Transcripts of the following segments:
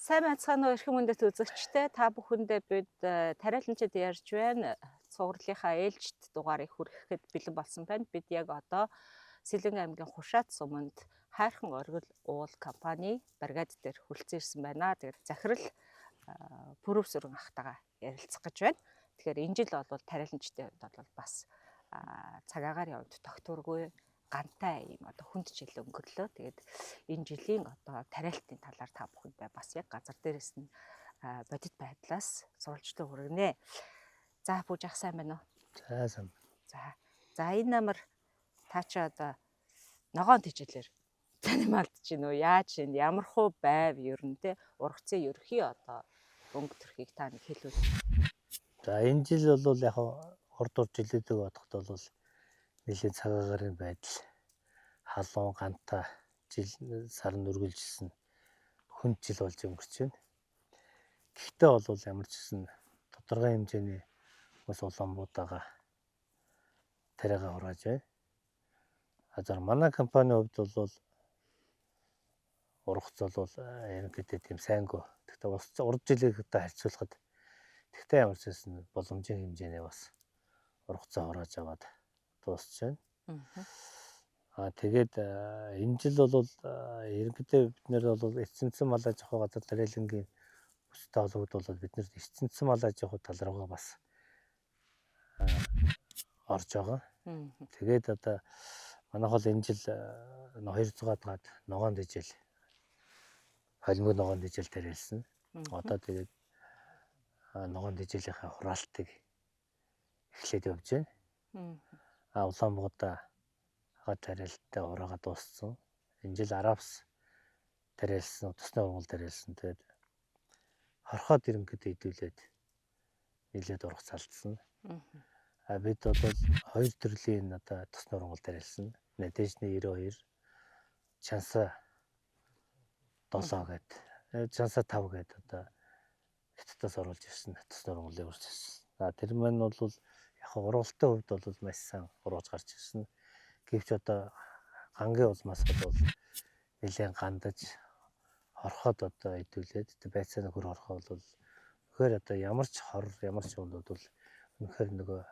Сайн байцгаана уу, эрхэм хүндэт үзэгчдээ. Та бүхэндээ бид тариаланчид ярьж байна. Цувралынхаа ээлжит дугаарыг хүргэхэд бэлэн болсон байна. Бид яг одоо Сэлэнгэ аймгийн Хушаат суманд Хайрхан оргил уул компани бригад дээр хүрэлцэн ирсэн байна. Тэгээд захирал Пүрэвсүрэн ахтайгаа ярилцах гэж байна. Тэгэхээр энэ жил бол тариаланчдын хувьд бол бас цаг агаарын хувьд тогтворгүй гантай юм одоо хүнд жил өнгөрлөө. Тэгээд энэ жилийн одоо тариалтын талаар та бүхэндээ бас яг газар дээрээс нь бодит байдлаас сурвалжлаа хүргэнэ. За, Пүүж ах, сайн байна уу? За, сайн. За. За, энэ намар та чи одоо ногоон тэжээлээр танималдж гин үү? Яаж юм? Ямар хуу байв ер нь те? Ургацын ерөхий одоо өнгө төрхийг та нэг хэлвэл. За, энэ жил бол яг урд урд жилүүдийг бодоход бол нэлээд цаг агаарын байдал халуун гантай жил сар нь үргэлжилсэн хүнд жил болж өнгөрч байна. Гэхдээ бол ямар ч гэсэн тодорхой хэмжээний бас улаанбуудаага тариагаа хурааж байна. А за, манай компанийн хувьд бол ургац бол ерөнхийдөө тийм сайнгүй. Гэхдээ бас урд жилийг одоо харьцуулахад, гэхдээ ямар ч байсан боломжийн хэмжээний бас ургацаа хурааж аваад дуусч байна. Аа, тэгээд энэ жил бол ерөнхийдөө бид нэр бол эрчимцэн мал аж ахуй газар тариалангийн бүстэй холбогдуулаад бид нэр эрчимцэн мал аж ахуй тал руугаа бас орж байгаа. Тэгээд одоо манайх бол энэ жил 200 гаад ногоон дэжил, холимог ногоон дэжил тариалсан. Одоо тэгээд ногоон дэжилийнхээ хураалтыг эхлээд явж байна. А Улаанбуудаа тариалттай хураага дууссан. Энэ жил Арабс тариалсан, тусны ургамал тариалсан. Тэгээд хорхоод ерөнхийдөө идэвлээд нэлээд ургац алдсан. А бид бол хоёр төрлийн одоо тусны ургамал тариалсан. Надежны 92, Чанса 7 гээд, Чанса 5 гээд одоо Хятадаас оруулж ирсэн тусны ургамлыг үрж ирсэн. А тэр маань бол яг ургалтын хувьд бол маш сайн ургаж гарч ирсэн. Гэвч одоо гангийн улмаас бол нэлээд гандаж хорхоод одоо идэвлээд байцааны хөр хорхоо бол үнэхээр одоо ямар ч хор, ямар ч юм бол үнэхээр нөгөө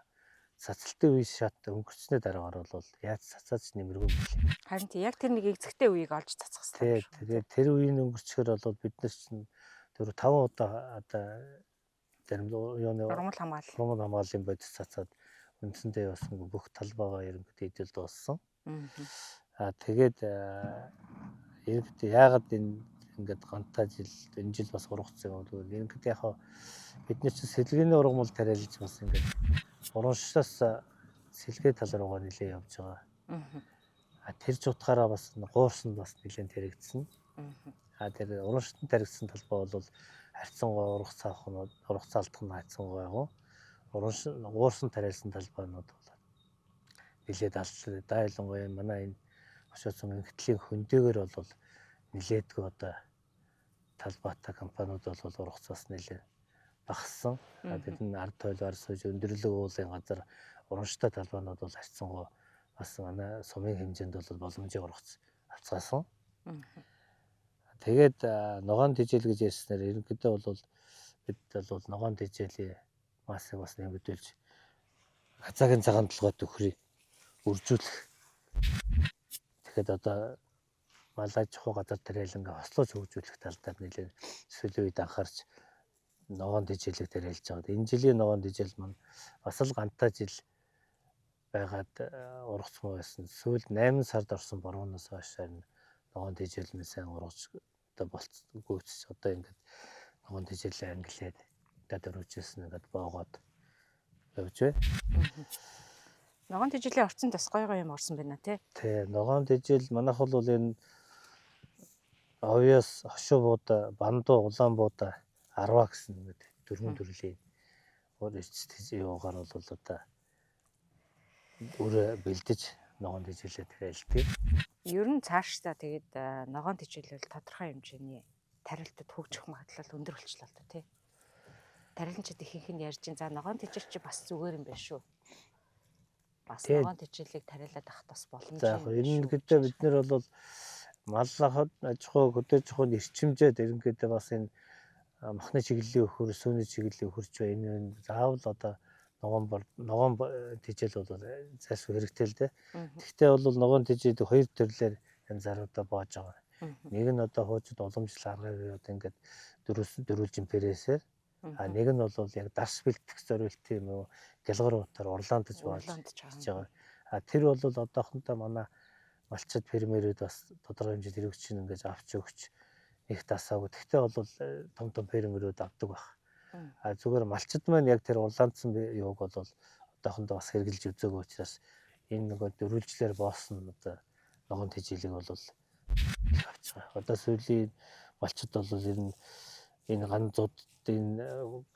цацалтын үе шат өнгөрчсөний дараагаар бол яаж цацаач нэмэргүй юм билээ. Харин тий, яг тэр нэг эгзэгтэй үеийг олж цацах хэрэгтэй. Тэгээд тэр үеийн өнгөрчхөр бол бид нар чинь тэр 5 удаа одоо зарим юуны ургамал хамгаалал ургамал хамгааллын бодис цацаад үндсэндээ явсан бүх талбайгаа ерөнхийдөө идэл дууссан. Аа, тэгээд ерөнхийдөө яагаад энэ ингээд гантай жил, энэ жил бас ургацсан юм бол ерөнхийдөө яг бид нар чинь сэлгээний ургамал тариалж бас ингээд урамшаас сэлгээ тал руугаа нэлээд явж байгаа. А тэр ч утгаараа бас гуурсан бас нэлээд таригдсан. А тэр урамшид таригдсан талбай бол харьцангуй ургац авах нь, ургац алдах нь харьцангуй яг урамш гуурсан тариалсан талбайнууд бол нэлээд алдлаа. Да, ялангуяа манай энэ Хошуу сумын Энхтлийн хөндөөгөр бол нэлээдгүй одоо талбайтай компаниуд бол ургацаас нэлээд багассан. Бид энэ ард тойлоор сууж өндөрлөг уулын газар урамштай талбайнууд бол харьцангуй бас манай сумын хэмжээнд бол боломжийн ургац авцгаасан. Тэгээд ногоон тэжээл гэж ярьснаар ерөнхийдөө бол бид бол ногоон тэжээлийн массыг бас нэмэгдүүлж хазаагийн цагаан толгой төхрийг үржүүлэх. Тэгэхэд одоо мал аж ахуй газар тариалангаа хослуулж хөгжүүлэх тал дээр нэлээд сүүлийн үед анхаарч ногоон тэжээлийг тариалж байгаа. Энэ жилийн ногоон тэжээл маань бас л гантай жил байгаад ургац муу байсан. Сүүлд 8 сард орсон борооноос хойш харин ногоон тэжээл нь сайн ургаж одоо болцсон гүйцэж одоо ингээд ногоон тэжээлээ ангилаад дөрвжсэн ингээд боогоод явж байна. Ногоон тэжээлийн орцонд бас гой гой юм орсон байна тий. Тий, ногоон тэжээл манайх бол энэ Овёс, хошуу буудаа, бандуу, улаан буудаа, арваа гэсэн ингээд дөрвөн төрлийн өөр эрч юугаар бол одоо өөрөө бэлдэж ногоон тэжээлээ тариалдаг. Ер нь цаашдаа тэгээд ногоон тэжээл бол тодорхой хэмжээний тариалтад хөгжих магадлал өндөр болчлоо л да тий. Тариаланчид ихэнх нь ярьж чинь за ногоон тэжээл чи бас зүгээр юм байна шүү. Бас ногоон тэжээлийг тариалаад авах бас боломж юм. За, яг ерөнхийдөө бид нар бол Мал аж ахуй хөдөө аж ахуйн эрчимжээд ерөнхийдөө бас энэ махны чиглэлийн өхөр, сүүний чиглэлийн өхөрч бай. Энэ заавал одоо ногоон тэжээл бол зайлшгүй хэрэгтэй л дээ. Гэхдээ бол ногоон тэжээдэг хоёр төрлөөр янз заруудаа боож байгаа. Нэг нь одоо хуучид уламжлал аргыг одоо ингээд дөрвөлжин пэрээсээр, а нэг нь бол яг дарс бэлтгэх зориулт юм уу гялгар утаар урлаандаж боож хийж байгаа. А тэр бол одоохондоо манай малчид фермерүүд бас тодорхой хэмжээнд хэрэгч ингээд авч өгч их дасаагүй. Гэхдээ бол том том фермерүүд авдаг байх. А зүгээр малчид маань яг тэр урлаандсан юуг бол одоохондоо бас хэрэгжилж үзээгүй учраас энэ нөгөө дөрвөлжлөөр боосон одоо ногоон тэжээлийг бол их авч байгаа. Одоо сүүлийн малчид бол ер нь энэ ган зуд энэ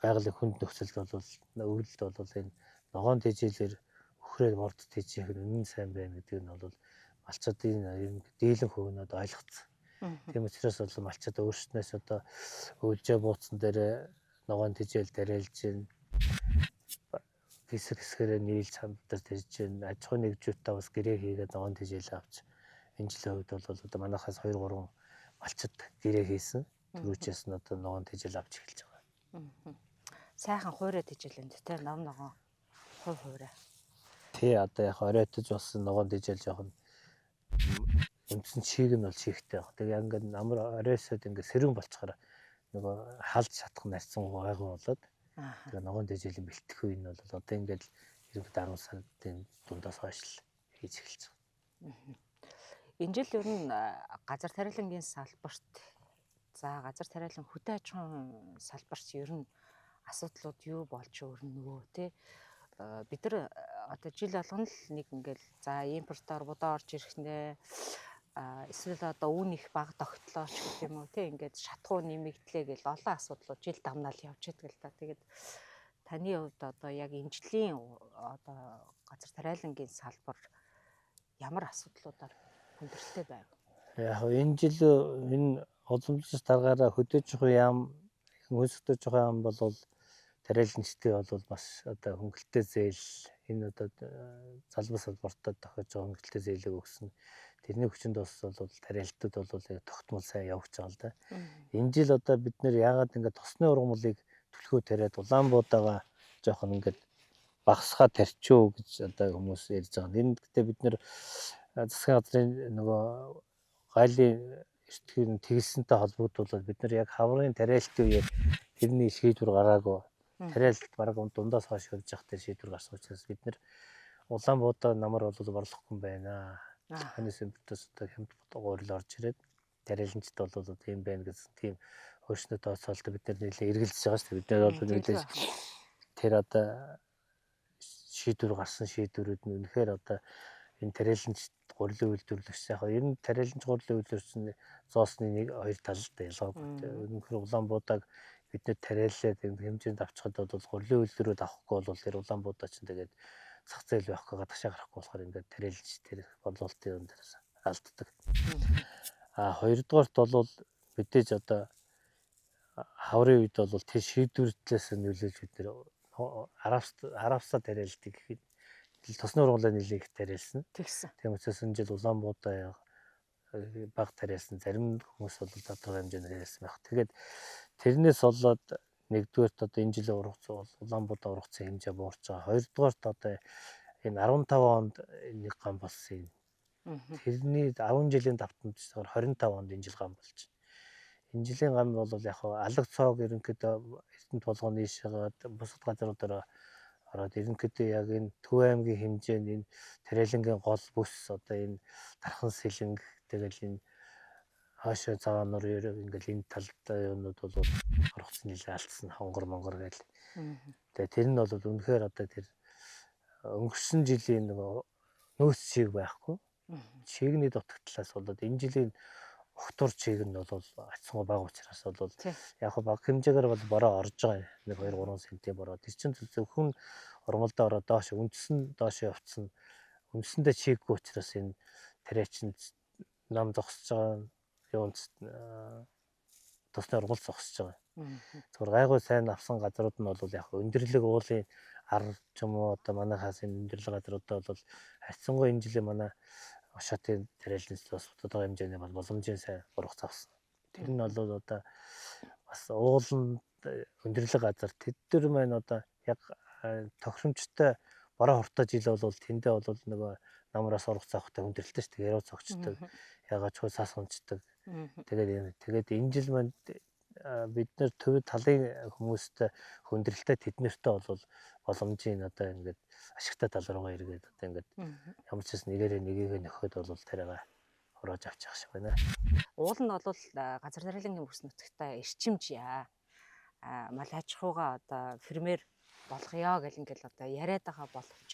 байгалийн хүнд нөхцөлд бол өвөлд бол энэ ногоон тэжээлээр өхрөө морд тэжээх нь үнэн сайн байна гэдэг нь бол малчдын ер нь дийлэн хөөнөд ойлгоцсон. Тийм учраас бол малчид өөрснөөс одоо өвлжөө бууцсан дээр ногоон тэжээл дариалж гин хэсэг хэсгээрээ нийлж хамтарч тэрж гин аж ахуйн нэгжүүдтэй бас гэрээ хийгээд ногоон тэжээл авч энэ жилийн хувьд бол одоо манайхаас 2 3 малчид гэрээ хийсэн. Түрүүчээс нь одоо ногоон тэжээл авч эхэлж байгаа. Сайхан хуурай тэжээлэнд те ном ногоон хувь хуурай. Тий, одоо яг оройтож бас ногоон тэжээл жоохон үндсэн чиг нь бол чигтэй баг. Тэгээ ингээд намар оройсод ингээд сэрүүн болцохоор нөгөө халж чадах нарцсан гайгүй болоод тэгээ ногоон тэжээлийн бэлтгэх үе нь бол одоо ингээд ерөнхийдөө 10 сарын дундаас хойш л хийж эхэлж байгаа. Энэ жил ер нь газар тариалангийн салбарт, за газар тариалан хөдөө аж ахуйн салбарт ер нь асуудлууд юу болж өрнөвөө те? Бид нар одоо жил болгоно л нэг ингээл за импортоор будаа орж ирэх нэ, эсвэл одоо үүн их баг тогтлоо ч гэх юм уу те, ингээд шатхуу нэмэгдлээ гэл олон асуудлууд жил дамнаал явж идэг л та. Тэгээд таны хувьд одоо яг энэ жилийн одоо газар тариалангийн салбар ямар асуудлуудаар хүндрэлтэй байв? Яг энэ жил энэ уламжлалт даргаараа хөдөө аж ахуйн яам, хөнс хөдөө аж ахуйн яам бол тариаланчдын бол бас одоо хөнгөлөлттэй зээл энэ одоо залбар салбартаа тохиож байгаа хөнгөлөлттэй зээлийг өгсөн. Тэрний хүчинд бас бол тариалтууд бол яг тогтмол сайн явж байгаа л да. Энэ жил одоо бид нэр яагаад ингээд тосны ургамлыг түлхүү тариад улаанбуудаага жоохон ингээд багасгаа тарчуу гэж одоо хүмүүс ярьж байгаа. Энэ гэхдээ бид нэр засгийн газрын нөгөө гайлын эртгийн тэгэлсэнтэй холбогдуулаад бид нар яг хаврын тариалтын үеэр тэрний шийдвэр гараагүй. Тариалт бараг дундаас хойш явж явах тэр шийдвэр гарсан учраас бид нар улаанбуудаа намар бол борлохгүй юм байна. Ханаас импортоос одоо хямд гурил орж ирээд тариаланчд бол тийм байна гэсэн тийм хөрснө тооцоолтод бид нар нэлээд эргэлзэж байгаа шүү дээ. Бид нар бол нэлээд тэр одоо шийдвэр гарсан шийдвэрүүд нь үнэхээр одоо энэ тариаланч гурилын үйлдвэрлэгч яг ер нь тариаланч гурилын үйлдвэрлэгч нь зоосны нэг хоёр талд ялгаагүй. Үнэхээр улаанбуудааг бид нэр тариаллаад хэмжээнд авчихад бол гурилын үйлдвэрүүд авахгүй бол тэр улаанбуудаа чинь тэгээд зах зээл байхгүй гадагшаа гарахгүй болохоор ингээд тариалж тэр борлуулалтын юм дээрээс алддаг. А хоёрдугаарт бол мэдээж одоо хаврын үед бол тэр шийдвэрлэлээс нөлөөлж бид нэр аравсаа тариалдаг гэхэд тосны ургамлаа нэлээд их тариалсан. Тийм учраас энэ жил улаанбуудаа баг тариалсан. Зарим хүмүүс бол тодорхой хэмжээнд тариалсан байх. Тэгээд тэрнээс болоод нэгдүгээрт одоо энэ жилийн ургац бол улаанбуудаа ургацсан хэмжээ буурч байгаа. Хоёрдугаарт одоо энэ 15 онд нэг гам болсон юм. Тэрний 10 жилийн давтамж 25 онд энэ жил гам болж байна. Энэ жилийн гам бол яг алаг цоог ерөнхийдөө Эрдэнэт болгоно ийшээгээд бусад газруудаараа ороод ерөнхийдөө яг энэ Төв аймгийн хэмжээнд энэ тариалангийн гол бүс одоо энэ Дархан Сэлэнг тэгэл энэ хаашаа цагаан нур ингээл энэ талд юунууд бол оргоцсон нэлээ алдсан хонгор монгор гэл. Тэгээ тэр нь бол үнэхээр одоо тэр өнгөрсөн жилийн нөгөө нөөц чиг байхгүй. Чигний дутагдлаас болоод энэ жилийн уктуур чиг нь бол ацсангүй бага учраас бол яг бага хэмжээгээр бол бороо орж байгаа. 1 2 3 см бороо. Тэр чинь зөвхөн ургамалдаа ороод доош үндсэн доош явцсан. Үндсэндээ чиггүй учраас энэ тариачин нам зогсож байгаа юунд тусны ургамал зогсож байгаа. Зүгээр гайгүй сайн авсан газрууд нь бол яг өндөрлөг уулын ар ч юм уу одоо манайхаас энэ өндөрлөг газруудаа бол харьцангуй энэ жилийн манай Хушаатын тариаланч бас тодорхой хэмжээний боломжийн сайн ургац авсан. Тэр нь бол одоо бас ууланд өндөрлөг газар тэд нар маань одоо яг тохиромжтой бороо хортой жил бол тэндээ бол нөгөө намраас ургац авахтай хүндрэлтэй шүү дээ. Яруу цогчдөг, ягаад ч цаас унцдаг. Тэгээд энэ жил маань бид нэр төв талын хүмүүстэй хүндрэлтэй тэднэртэй бол боломжийн одоо ингээд ашигтай тал руугаа эргээд одоо ингээд ямар ч гэсэн нэгээрээ нэгээгээ нөхөд бол тэрийг хурааж авчих шиг байна. Уул нь бол газар тариалангийн бүс нутагта эрчимж яа. Мал аж ахуйгаа одоо фермер болгоё гэл ингээл одоо яриад байгаа боловч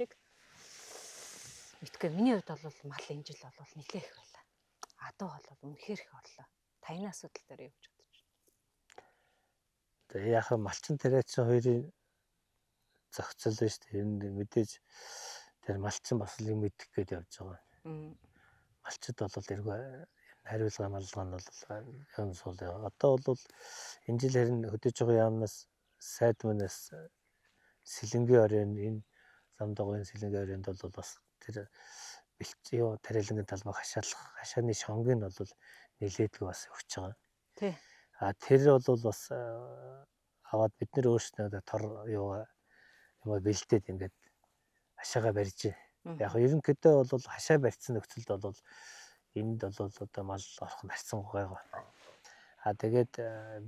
мэдгүй миний хувьд бол мал энэ жил бол нэлээх их байлаа. Адуу бол үнэхээр их орлоо. Та энэ асуудал дээр юу гэж бодож байна? Тэгээ яг малчин тариачин хоёрын зохицол байна шүү дээ. Энэ мэдээж тэр малчин бас л юм идэх гээд явж байгаа. Малчид бол эргүй хариулга маллага нь бол юм суул. Одоо бол энэ жил харин хөдөөж байгаа яамнаас сайд манаас Сэлэнгийн оройн энэ зам дагуун Сэлэнгийн оройнд бол бас тэр бэлч юу тариалангийн талбай хашаалах хашааны шонг нь бол нилээдгүй бас өгч байгаа. Тий. А тэр бол бас аваад бид нэр өөрснөө тор юу юм бэлдээд ингээд хашаага барьж. Яг ерөнхийдөө бол хашаа барьсан нөхцөлд бол энд бол одоо мал орох нь харьцангуй гайгүй. А тэгээд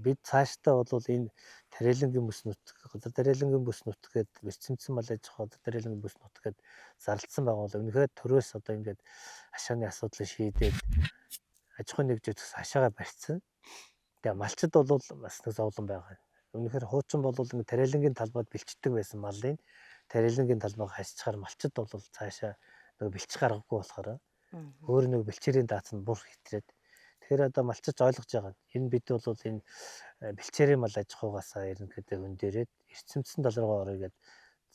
бид цаашдаа бол энэ тариалангийн бүс нутг, газар тариалангийн бүс нутг гээд эрчимцэн мал аж ахуй газар тариалангийн бүс нутг гээд зарлцсан байгаа бол үнэхээр төрөөс одоо ингээд хашааны асуудлыг шийдээд аж ахуйн нэгж хашаага барьсан. Тэгээ малчид бол бас нэг зовлон байгаа. Үнэхээр хуучин бол ингээд тариалангийн талбайд бэлчдэг байсан малын тариалангийн талбайг хашчихаар малчид бол цаашаа нөгөө бэлчих аргагүй болохоор өөр нэг бэлчээрийн дац нь бур хэтрээд. Тэгэхээр одоо малчид ойлгож байгаа. Энэ бид бол энэ бэлчээрийн мал аж ахуйгаасаа ерөнхийдөө хөндөрөөд эрчимцэн тал руугаа орё гэд.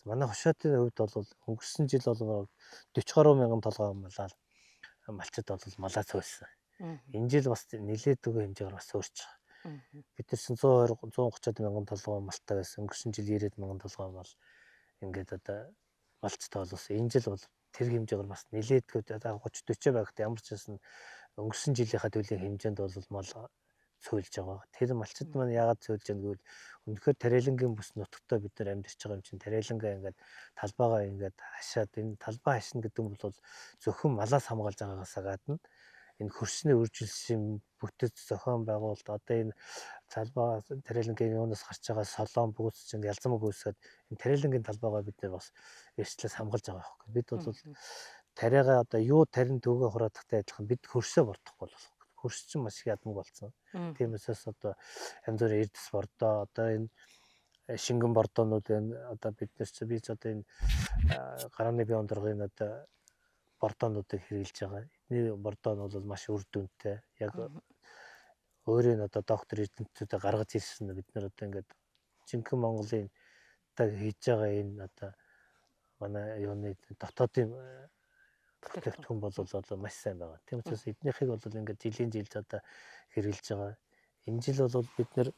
Манай хошоотын хувьд бол өнгөрсөн жил бол 40 гаруй мянган толгой малаа малчид бол малаа цөөлсөн. Энэ жил бас нэлээдгүй хэмжээгээр бас өөрч байгаа. Бид нар чинь 120 130 мянган толгой малтай байсан. Өнгөрсөн жил 90 мянган толгой мал ингээд одоо малчтай бол энэ жил бол тэр хэмжээгээр бас нэлээдгүй одоо 30 40 байхад ямар ч байсан өнгөрсөн жилийнхаа төлөлийн хэмжээнд бол мал цөөлж байгаа. Тэр малчид маань яагаад цөөлж байгаа гэвэл үнэхээр тариалангийн бүс нутагтаа бид нар амьдарч байгаа юм чинь тариалангаа ингээд талбайгаа ингээд хашаад энэ талбай хашна гэдэг нь бол зөвхөн малаас хамгаалж байгаагаас гадна энэ хөрсний үржилсэн бүтэц зохион байгуулалт одоо энэ талбай тариалангийн юунаас гарч байгаа солоон бүүц чинь ялзамг үүсгээд энэ тариалангийн талбайгаа бид нар бас эрсдлээс хамгаалж байгаа байхгүй. Бид бол тариагаа одоо юу тарин төгөө хураадахтай адилхан бид хөрсөө бордохгүй болох. Хөрс чинь маш их ядмаг болсон. Тийм учраас одоо янз бүрийн эрдэс бордоо одоо энэ шингэн бордоонууд энэ одоо бид нар чи би ч одоо энэ гарааны бие ундрагын одоо бордоонуудыг хэрэглэж байгаа. Эдний бордоо нь бол маш үр дүнтэй. Яг өөрийн нь одоо доктор эрдэмтдүүдээ гаргаж ирсэн бид нар одоо ингээд жинхэнэ Монголын одоо хийж байгаа энэ одоо манай юуны дотоодын бүтээгдэхүүн бол одоо маш сайн байгаа. Тийм учраас эднийхийг бол ингээд жилийн жилд одоо хэрэглэж байгаа. Энэ жил бол бид нэр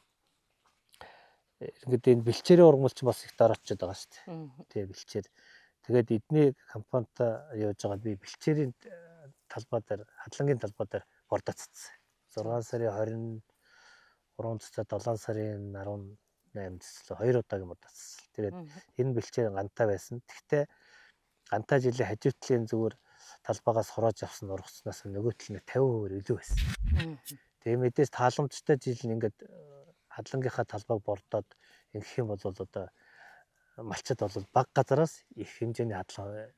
ингээд энэ бэлчээрийн ургамал чинь бас их дараачаад байгаа шүү дээ. Тэгээ бэлчээр. Тэгээд эдний компанитай явж байгаа би бэлчээрийн талбай дээр хадлангийн талбай дээр бордоцсон. 6 сарын 23 цэцээ 7 сарын 18 цэцлээ 2 удаагийн бордоцсон. Тэгээд энэ бэлчээр гантай байсан. Тэгтээ гантай жилийн хажуу талын зүгээр талбайгаас хурааж авсан ургацнаас нөгөө тал нь 50% илүү байсан. Тэгээ мэдээж тааламжтай жил нь ингээд хадлангийнхаа талбайг бордоод ингэх юм бол одоо малчид бол бага газараас их хэмжээний хадлан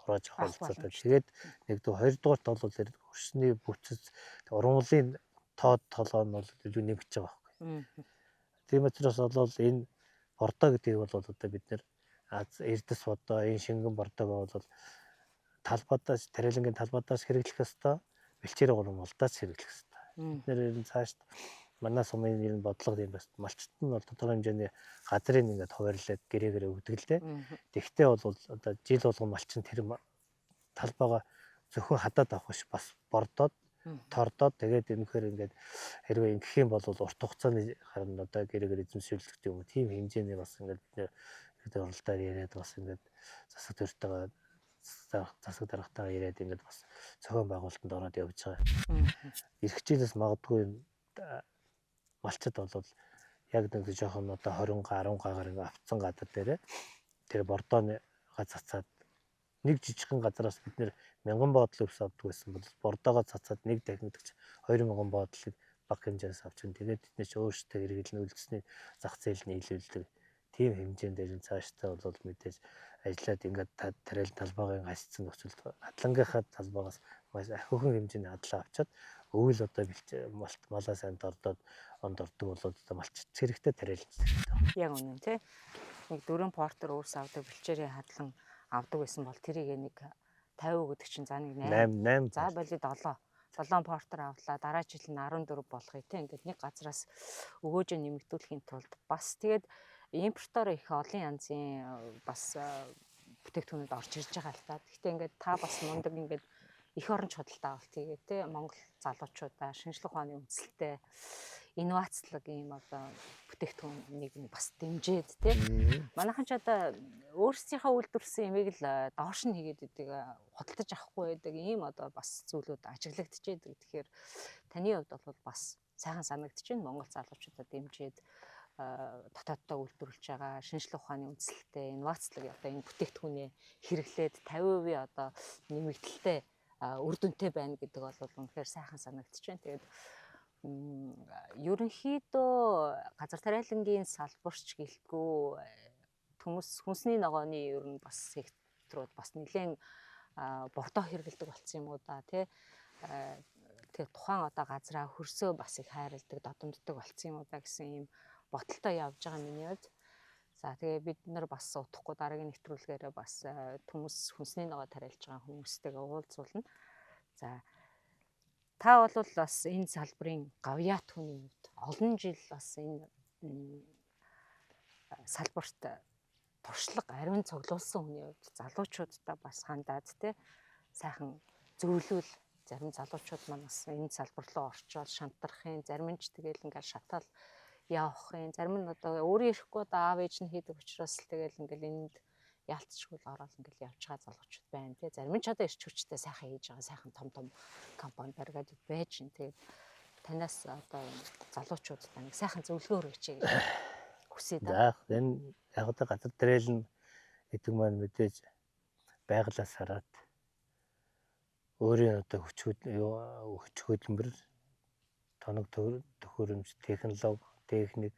хурааж авах болцоотой. Тэгээд нэгдүгээр хоёрдугаарт бол хөрсний бүтэц ургамлын тоод толгой нь бол илүү нэмэгдэж байгаа байхгүй. Тийм учраас бол энэ бордоо гэдгийг бол одоо бид нэр эрдэс бодоо, энэ шингэн бордоог бол талбайдаас тариалангийн талбайдаас хэрэглэх ёстой, бэлчээр ургамалдаас хэрэглэх ёстой. Бид нэр энэ цааш манай сумын ер нь бодлого юм байна. Малчт нь бол тодорхой хэмжээний газрыг ингээд хуваарлаад гэрээгээр өгдөг л дээ. Тэгвэл бол одоо жил болгон малчин тэр талбайгаа зөвхөн хадаад авах биш бас бордоод тордоод тэгээд энэхээр ингээд хэрвээ ингэх юм бол урт хугацааны харин одоо гэрээгээр эзэмшүүлдэг юм уу тийм хэмжээний бас ингээд бид нэр оролдоор яриад бас ингээд засаг төртэйгээ засаг даргатайгаа ирээд ингээд бас зохион байгуулалтанд ороод явж байгаа. Ирэх жилээс магадгүй малчид бол яг нэг жоохон одоо 20 га 10 гагаар ингээд авцсан газар дээрээ тэр бордооны цацаад нэг жижигхэн газараас бид нэр 1000 боодлыг өвс авдаг байсан бол бордоогоо цацаад нэг дахин гэдэг чинь 2000 боодлыг бага хэмжээс авч чинь тэгээд тэд нар ч өөрсдөө хэрэглэн үлдсэний зах зээл нийлүүлдэг. Тийм хэмжээнд дээр цаашдаа бол мэдээж ажиллаад ингээд тариал талбайгийн хасцсан нөхцөлд хадлангийнхаа талбайгаас маш ахиухан хэмжээний хадлаа авчаад өвөл одоо малаа сайн дордоод онд ордог бол одоо малчид хэрэгтэй тариалж хэрэгтэй. Яг үнэн тий. Нэг 4 портер өөрс авдаг бэлчээрийн хадлан авдаг байсан бол тэрийг нэг 50 гэдэг чинь за нэг 8 8 за боли 7 портер авлаа, дараа жил нь 14 болгоё те. Ингээд нэг газраас өгөөжөө нэмэгдүүлэхийн тулд бас тэгээд импортоор их олон янзын бас бүтээгдэхүүнүүд орж ирж байгаа л та. Гэхдээ ингээд та бас мундаг ингээд эх оронч худалдаа авалт хийгээ те. Монгол залуучуудаа шинжлэх ухааны үндэслэлтэй инновацлог ийм одоо бүтээгдэхүүнийг бас дэмжиж те. Манайхан ч одоо өөрсдийнхөө үйлдвэрлэсэн имийг л доош нь хийгээд идэг, худалдаж авахгүй байдаг ийм одоо бас зүйлүүд ажиглагдчихэдэг. Тэгэхээр таны хувьд бол бас сайхан санагдаж байна. Монгол залуучуудаа дэмжиж дотооддоо үйлдвэрлэж байгаа шинжлэх ухааны үндэслэлтэй инновацлог одоо энэ бүтээгдэхүүнээ хэрэглээд 50% одоо нэмэгдэлтэй үр дүнтэй байна гэдэг бол үнэхээр сайхан санагдаж байна. Тэгээд ерөнхийдөө газар тариалангийн салбарч гэлтгүү хүмүүс хүнсний ногооны ер нь бас секторууд бас нэлээд бордоо хэрэгэлдэг болсон юм уу да тий. Тэгэхээр тухайн одоо газраа хөрсөө бас их хайрладаг, додомддог болсон юм уу да гэсэн ийм бодолтой явж байгаа миний хувьд. За тэгээ бид нар бас удахгүй дараагийн нэвтрүүлгээрээ бас хүмүүс хүнсний ногоо тариалж байгаа хүмүүстэйгээ уулзуулна. За та бол бас энэ салбарын гавьяат хүний хувьд олон жил бас энэ салбарт туршлага ариун цуглуулсан хүний хувьд залуучуудаа бас хандаад те сайхан зөвлөвөл зарим залуучууд маань бас энэ салбар руу орчоод шантрахын, зарим нь ч тэгэл ингээл шатаал явах юм, зарим нь одоо өөрөө ирэхгүй одоо аав ээж нь хийдэг учраас л тэгэл ингээл энд яалтчгүй л ороод ингээл явж байгаа залуучууд байна те. Зарим нь ч одоо эрч хүчтэй сайхан хийж байгаа, сайхан том том компани бариад байж гин. Тэгээд танаас одоо залуучуудаа нэг сайхан зөвлөгөө өргөж гэж хүсье да. За энэ яг одоо газар тариална гэдэг маань мэдээж байгалаас хараад өөрийн одоо хүч хөдөлмөр, тоног төхөөрөмж, технологи, техник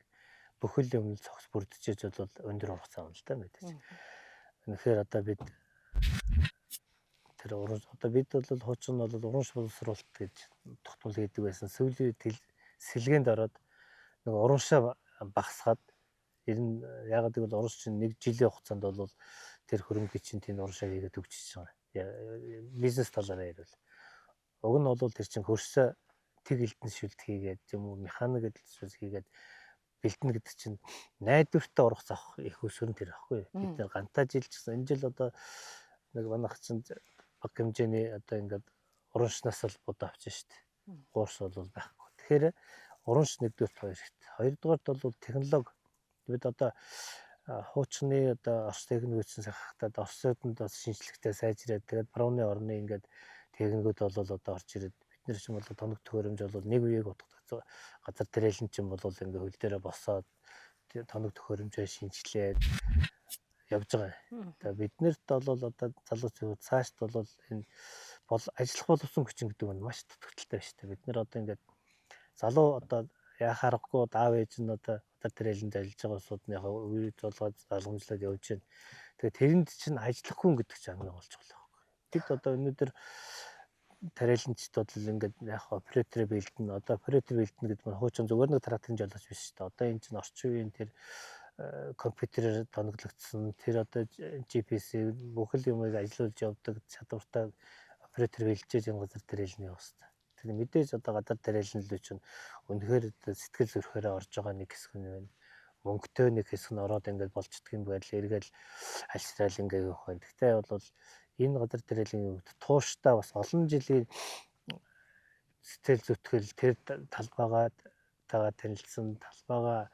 бүхэл юм цогц бүрдчихэж бол өндөр хугацаа юм л да мэдээж. Үнэхээр одоо бид тэр одоо бид бол хуучин бол урамш боловсруулалт гэж тогтмол хийдэг байсан. Сүүлийн үед сэлгээнд ороод нэг урамшаа багасгаад ер нь яагаад гэвэл урамш чинь нэг жилийн хугацаанд бол тэр хөрөнгө чинь тийм урамшаа хийгээд өгчөж байгаа. Бизнес талаараа ярил. Уг нь бол тэр чинь хөрсөө тэг элдэн шүлт хийгээд юм уу механик элдэн шүлт хийгээд бэлтэнэ гэдэг чинь найдвартай урах завх их өсвөр нь тэр байхгүй. Бид нэр гантаа жил гэсэн энэ жил одоо нэг манайх чинь баг хэмжээний одоо ингээд урамшнаас л будаа авч шít. Гуурс бол байхгүй. Тэгэхээр урамш нэгдүгээрт хоёр хэрэгтэй. Хоёрдугаарт бол технологи. Бид одоо хуучны одоо Орос техникүүдсэн сахахтад Оросууд бас шинжлэхтэй сайжраад тэгээд Брауны орны ингээд техникүүд бол одоо орж ирээд бид нар ч юм бол тоног төхөөрөмж бол нэг үеийг утгатай газар тариалан ч юм бол ингээд хөл дээрээ босоод тоног төхөөрөмжөө шинжилээд явж байгаа. Тэгээ биднэрт бол одоо залуучууд цаашд бол энэ бол ажиллах боловсон хүчин гэдэг нь маш дутагдaltaй байна шүү дээ. Бид нар одоо ингээд залуу одоо яах аргагүй аав ээж нь одоо газар тариаланд ажиллаж байгаа улсууд нь яг үе золгоод залгамжлаад явж байна. Тэгээ тэрэнд чинь ажиллах хүн гэдэг чинь хамгийн гол чухал байхгүй. Бид одоо өнөөдөр тариаланчд бол ингээд яг оператор бэлдэнэ. Одоо оператор бэлдэнэ гэдэг нь хуучин зүгээр нэг тракторын жолооч биш шүү дээ. Одоо энэ чинь орчин үеийн тэр компьютерээр тоноглогдсон тэр одоо GPS бүхэл юмыг ажилуулж явдаг чадвартай оператор бэлджээж энэ газар тариалан явах хэрэгтэй. Тэгэхээр мэдээж одоо газар тариалан л чинь үнэхээр сэтгэл зүрхээрээ орж байгаа нэг хэсэг нь байна. Мөнгөтэй нэг хэсэг нь ороод ингээд болчдөг юм байл эргээл альсраал ингээд явах байна. Гэхдээ бол энэ газар тариалан хувьд тууштай бас олон жилийн сэтгэл зүтгэл тэр талбайгаа тагаа танилцсан талбайгаа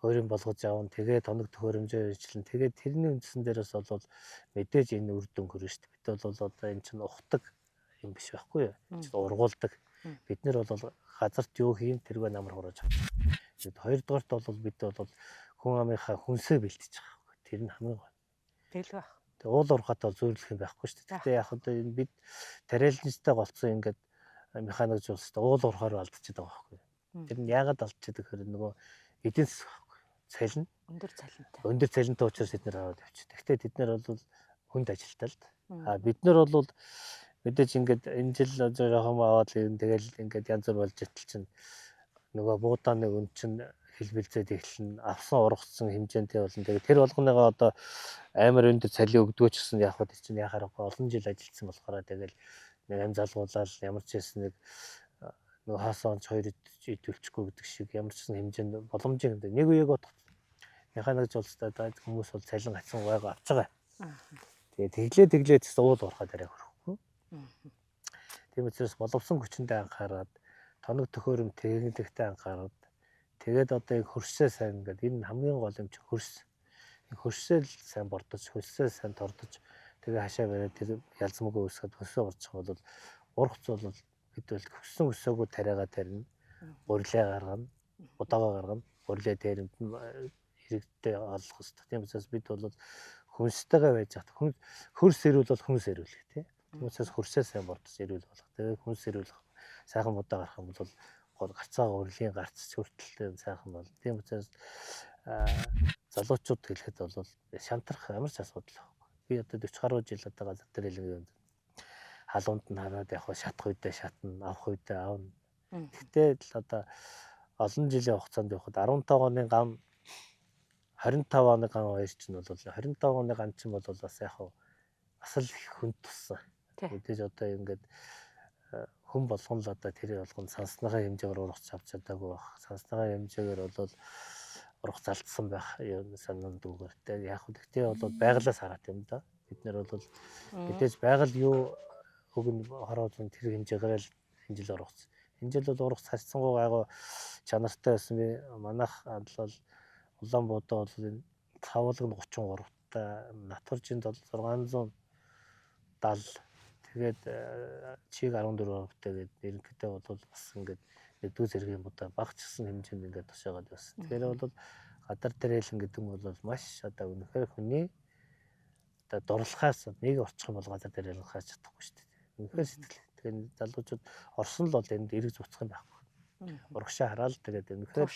Өөрийн болгож авна. Тэгээ тоног төхөөрөмжөө ажиллана. Тэгээ тэрний үндсэн дээрээс бол мэдээж энэ үр дүн хөрнө шүү дээ. Бид бол одоо энэ чинь ухдаг юм биш байхгүй юу? Чинь ургуулдаг. Бид нэр бол газарт юу хийн тэргээ намар хурааж авчих. Тэгээд хоёрдугаарт бол бид бол хүн амынхаа хүнсээ бэлтэж байгаа байхгүй. Тэр нь хамгийн гол. Тэгэл байх. Тэгээ уул уурхайд бол зүйрлэх юм байхгүй шүү дээ. Гэхдээ яг одоо энэ бид тариаланчтай голцсон ингээд механик жуулстай уул уурхаар алдчихад байгаа байхгүй. Тэр нь яагаад алдчихад гэхээр нөгөө эдийн засаг байхгүй. Цалин. Өндөр цалинтай. Өндөр цалинтай учраас тэд нэр аваад явчих. Гэхдээ тэд нар бол хүнд ажилтаа л. А бид нар бол мэдээж ингээд энэ жил жоохон аваад л тэгэл ингээд янз бүр болж итэл чинь нөгөө буудааны үн чинь хэлбэлзээд эхэлнэ. Авсан ургацсан хэмжээнтэй болно. Тэгээд тэр болгоныгоо одоо амар өндөр цалин өгдгөө ч гэсэн яг хөө чинь яхаарахгүй олон жил ажилласан болохоор тэгэл нэг ам залгуулаад ямар ч байсан нэг нөгөө хаасан онц хоёр идэвчлэхгүй гэдэг шиг ямар ч гэсэн хэмжээнд боломжийн нэг үеиг бодох механик жуулчдаа хүмүүс бол цалин гацсан гайгаа авч байгаа. Тэгээ тэглээ тэглээ гэсэн уул уурхай дараа хөрөхгүй. Тийм учраас боловсон хүчиндээ анхаарад тоног төхөөрөм техниктэй анхаарад тэгээд одоо яг хөрсөө сайн ингээд энэ хамгийн гол юм чи хөрс. Хөрсөө л сайн бордож, хөрсөө сайн тордож тэгээ хашаа бариад тэр ялзмаагүй үүсгэхэд хөрсөө борчих бол ургац бол бид бол хөссөн өсөөгөө тариагаа тарина, гурилаа гаргана, удаага гаргана, гурилаа дээрэмд нь иргэдтэй олох хэрэгтэй. Тийм учраас бид бол хүнстэйгээ байж хат хүн хөрс эрүүл бол хүнс эрүүл гэх тийм. Тийм учраас хөрсөө сайн бордож эрүүл болох. Тэгээ хүнс эрүүл сайхан будаа гарах юм бол гол гарцаа гурилын гарц хүртэл сайхан бол. Тийм учраас залуучууд хэлэхэд бол шантрах ямар ч асуудал байхгүй. Би одоо 40 гаруй жил одоо газар дээр хэлэн халуунд нь хараад яг шатах үедээ шатна, авах үедээ авна. Гэхдээ л одоо олон жилийн хугацаанд явхад 15 оны гам 25 оны гам хоёр чинь бол 25 оны гам чинь бол бас яг бас л их хүнд туссан. Мэдээж одоо ингээд хүн болгон л одоо тэр болгон сонсныхаа хэмжээгээр ургац авч чадаагүй байх. Сонсныхаа хэмжээгээр бол ургац алдсан байх юм санаанд үгээр. Тэгээ яг гэхдээ бол байгалаас хараад юм да. Бид нар бол мэдээж байгаль юу хөг нь хороо зүүн тэр хэмжээгээр л энэ жил ургац. Энэ жил бол ургац харьцангуй гайгүй чанартай байсан. Би манайх бол Улаан будаа бол энэ цавуулга нь 33-та, натуржинд бол 670, тэгээд чиг 14-тэй гээд ерөнхийдөө бол бас ингээд нэгдүгээр зэргийн будаа баг ч гэсэн хэмжээнд ингээд тушаагаад байсан. Тэгэхээр бол гадар дээрэлэн гэдэг нь бол маш одоо үнэхээр хүний одоо дурлахаас нэг орчих юм бол газар дээр харж чадахгүй шүү дээ. Үнэхээр сэтгэл. Тэгэхээр залуучууд орсон л бол энд эргэж буцах юм байхгүй. Урагшаа хараад тэгээд үнэхээр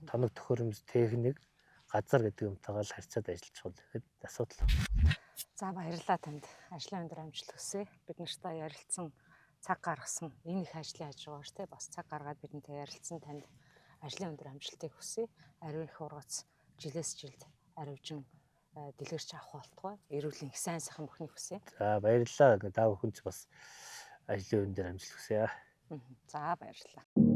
тоног төхөөрөмж техник газар гэдэг юмтайгаа л харьцаад ажиллаж бол тэгэхэд асуудал. За баярлалаа танд. Ажлын өндөр амжилт хүсье. Бид нартай ярилцсан цаг гаргасан энэ их ажлын хажуугаар те бас цаг гаргаад бидэнтэй ярилцсан танд ажлын өндөр амжилтыг хүсье. Ариун их ургац жилээс жилд аривжин дэлгэрч авах болтугай. Эрүүл их сайн сайхан бүхнийг хүсье. За баярлалаа. Та бүхэн ч бас ажлын өндөр амжилт хүсье. За баярлалаа.